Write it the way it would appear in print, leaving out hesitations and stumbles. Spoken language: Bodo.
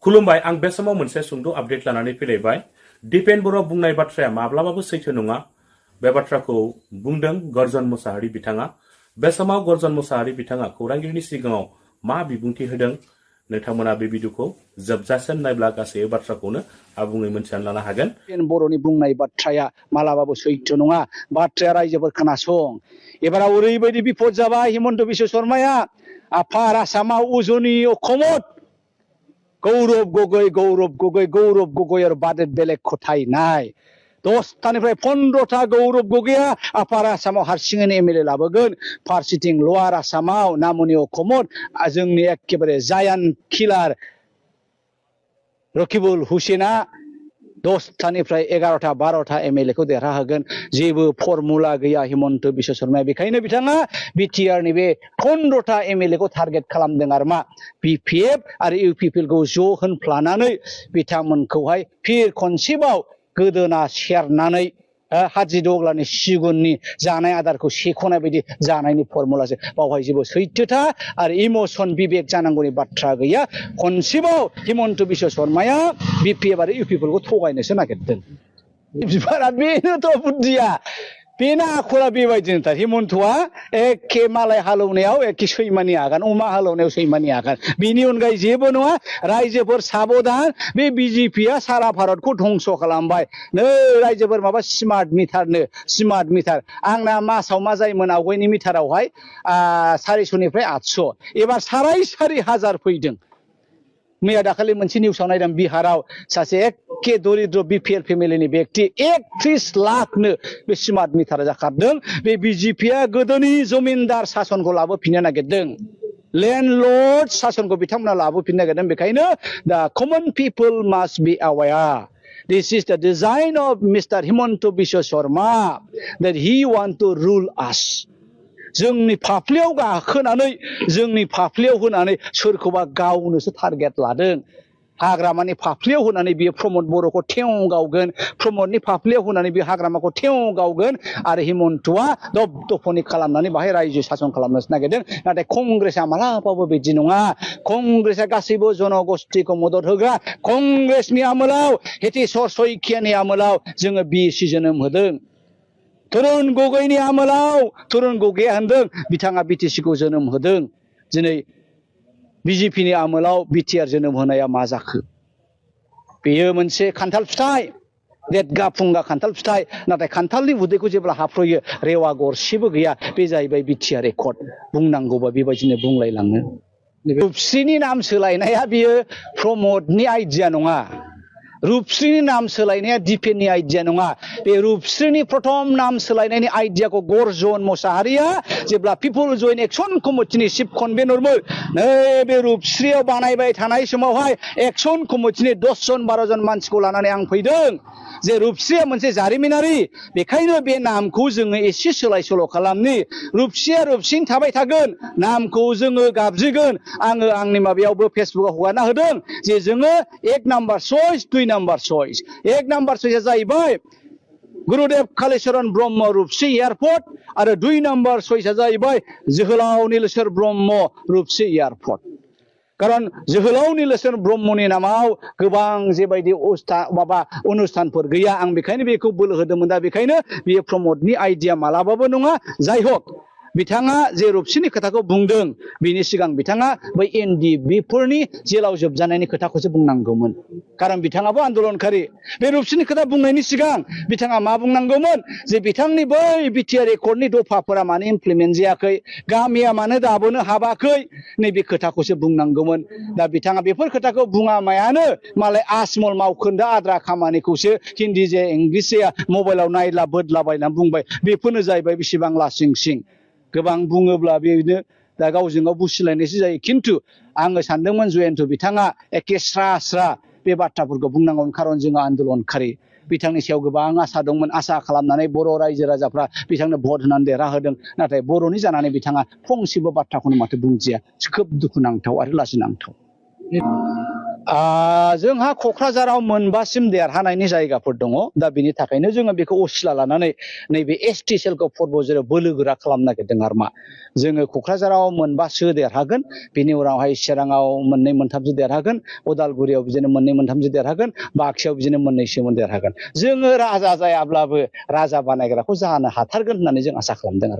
खुलुमबाय आं बे समाव मोनसे सुंद' आपडेट लानानै फैलायबाय दिपेन बर' बुंनाय बाथ्राया माब्लाबाबो सैथो नङा बे बाथ्राखौ बुंदों गर्जन मुसाहारि बिथाङा बे समाव गर्जन मुसाहारि बिथाङा खौरांगिरिनि सिगाङाव मा बिबुंथि होदों नोंथांमोना बे भिडिअखौ जोबजासिम नायब्ला गासै बाथ्राखौनो आबुङै मोनथिनानै लानो हागोन बर'नि बुंनाय बाथ्राया मालाबाबो सैथो नङा बाथ्राया रायजोफोर खोनासं एबाराव ओरैबायदि बिपद जाबाय हिमन्त बिश्व शर्माया आफार आसामाव उजनि अखमत गौरव गगৈ और बादे बेलेग खथाय नाय 10टानिफ्राय 15टा गौरव गगैया आफार आसामाव हारसिङैनो एमएलए लाबोगोन फारसेथिं लवार आसामाव नामुनि अखमत जोंनि एखेबारे जायान्ट किलार रकिबुल हुसेना 10टानिफ्राय 11टा 12टा एमएलए को देरहाहोगोन जेबो फर्मुला गैया हिमन्त बिश्व शर्माया बेखायनो बिथाङा बिटिआर नि बे 15टा एमएलए को टारगेट खालामदों आरो मा बिपिएफ आरो इउपिपिएल खौ ज' होनफ्लानानै बिथांमोनखौहाय फिर खनसेबाव गोदोना सेरनानै हाजिदग्लानि सिगुननि जानाय आदारखौ सेख'नाय बायदि जानायनि फर्मुलासो बावहाय जेबो सैथोथा आरो इमोसन बिबेक जानांगौनि बाथ्रा गैया खनसेबाव हिमन्त बिश्व शर्माया बिपिएफ आरो इउपिपिएल खौ थगायनोसो नागिरदों बिबारा बेनोथ' बुद्धिया बेना आखला बेबायदिनोथार हिमन्तआ एखे मालाय हालौनायाव एखे सैमानि आगान अमा हालौनायाव सैमानि आगान बेनि अनगायै जेबो नङा रायजोफोर साबधान बे बिजेपिया सारा भारतखौ धंस खालामबाय नै रायजोफोर माबा स्मार्ट मिटार आंना मासाव मा जायोमोन आवगायनि मिटारावहाय 400निफ्राय 800 एबार 4,500 फैदों मैया दाखालि मोनसे निउसाव नायदों बिहाराव सासे एखे दरिद्र बिपिएल फेमिलिनि व्यक्ति 31 लाखनो बे स्मार्ट मिटार जाखारदों बे बिजेपिया गोदोनि जमिनदार शासनखौ लाबोफिननो नागिरदों लैंडलर्ड शासनखौ बिथांमोना लाबोफिननो नागिरदों बेखायनो दा common people must be aware This is the design of Mr. Himanta Biswa Sharma that he want to rule us. जोंनि फाफ्लियाव गाखोनानै जोंनि फाफ्लियाव होनानै सोरखौबा गावनोसो टारगेट लादों हाग्रामानि फाफ्लियाव होनानै बियो प्रमद बर'खौ थेव गावगोन प्रमदनि फाफ्लियाव होनानै बे हाग्रामाखौ थेव गावगोन आरो हिमन्तआ दबदफनि खालामनानै बाहाय रायजो शासन खालामनोसो नागिरदों नाथाय कंग्रेसआ मालाबाबो बिदि नङा कंग्रेसआ गासैबो जनगोष्ठीखौ मदद होग्रा कंग्रेसनि आमोलाव हेतेश्वर शइकियानि आमोलाव जोङो बिएसि जोनोम होदों तरुण गगैनि आमोलाव तरुण गगैया होनदों बिथाङा बिटिसिखौ जोनोम होदों दिनै बिजेपिनि आमोलाव बिटिआर जोनोम होनाया मा जाखो बेयो मोनसे खान्थाल फिथाइ देदगा फुंगा खान्थाल फिथाइ नाथाय खान्थालनि उदैखौ जेब्ला हाफ्रयो रेवा गरसेबो गैया बे जाहैबाय बिटिआर रेकर्ड बुंनांगौबा बेबायदिनो बुंलायलाङो रुपस्रिनि नाम सोलायनाया बियो प्रमदनि आइडिया नङा रूपश्रीनि नाम सोलायनाया दिपेननि आइडिया नङा बे रूपश्रीनि प्रथम नाम सोलायनायनि आइडियाखौ गर्जन मुसाहारिया जेब्ला पिपल जयेन्ट एक्शन कमिटिनि चिफ कनभेनरमोन नै बे रूपश्रीयाव बानायबाय थानाय समावहाय एक्शन कमिटिनि 10 जन 12 जन मानसिखौ लानानै आं फैदों जे रूपश्रीया मोनसे जारिमिनारि बेखायनो बे नामखौ जोङो एसे सोलाय सोल' खालामनि रूपश्रीया रूपश्रीनि थाबाय थागोन नामखौ जोङो गाबज्रिगोन आङो आंनि माबायावबो फेसबुकाव हगारना होदों जे जोङो 1 number choice 2 number choice 1 number चइसआ जाहैबाय गुरुदेव कालीचरण ब्रह्म रूपश्री एयारपोर्ट आरो 2 नाम्बार चइसआ जाहैबाय जोहोलाव नीलेश्वर ब्रह्म रूपश्री एयारपोर्ट कारण जोहोलाव नीलेश्वर ब्रह्मनि नामाव गोबां जेबायदि माबा अनुष्ठानफोर गैया आं बेखायनो बेखौ बोलो होदोंमोन दा बेखायनो बेयो प्रमदनि आइडिया मालाबाबो नङा जाय हक बिथाङा जे रूपश्रीनि खोथाखौ बुंदों बिनि सिगां बिथाङा बै एनडिएफबिफोरनि जेलाव जोबजानायनि खोथाखौसो बुंनांगौमोन कारण बिथाङाबो आन्दोलनकारि बे रूपश्रीनि खोथा बुंनायनि सिगां बिथाङा मा बुंनांगौमोन जे बिथांनि बै बिटिआर रेकर्डनि दफाफोरा मानो इमप्लिमेन्ट जायाखै गामिया मानो दाबोनो हाबाखै नैबे खोथाखौसो बुंनांगौमोन दा बिथाङा बेफोर खोथाखौ बुङामायानो मालाय आसमल मावखोन्दा आद्रा खामानिखौसो हिन्दी जे इंलिस जे मबाइलाव नायला बोदलाबायनानै बुंबाय बेफोरनो जाहैबाय बेसेबां लासिं सिं गोबां बुङोब्ला बेनो दा गावजों गाव बुसिलायनायसो जायो खिन्थु आङो सानदोंमोन जयन्त बिथाङा एखे स्रा बे बाथ्राफोरखौ बुंनांगौमोन खारन जोङो आन्दोलनकारि बिथांनि सायाव गोबां आसा दंमोन आसा खालामनानै बर' रायजो राजाफ्रा बिथांनो भट होनानै देरहाहोदों नाथाय बर'नि जानानै बिथाङा फंसेबो बाथ्राखौनो माथो बुंदिया खोब दुखुनांथाव आरो लाजिनांथाव जोंहा क'क्राझाराव मोनबासिम देरहानायनि जायगाफोर दङ दा बिनि थाखायनो जोङो बेखौ असिला लानानै नैबे एसटि सेलखौ पर्बजेराव बोलो गोरा खालामनो नागिरदों आरो मा जोङो क'क्राझाराव मोनबासो देरहागोन बिनि उनावहाय चिराङाव मोननै मोनथामसो देरहागोन उदालगुरियाव बिदिनो मोननै मोनथामसो देरहागोन बाक्सायाव बिदिनो मोननैसो देरहागोन जोङो राजा जायाब्लाबो राजा बानायग्राखौ जानो हाथारगोन होननानै जों आसा खालामदों आरो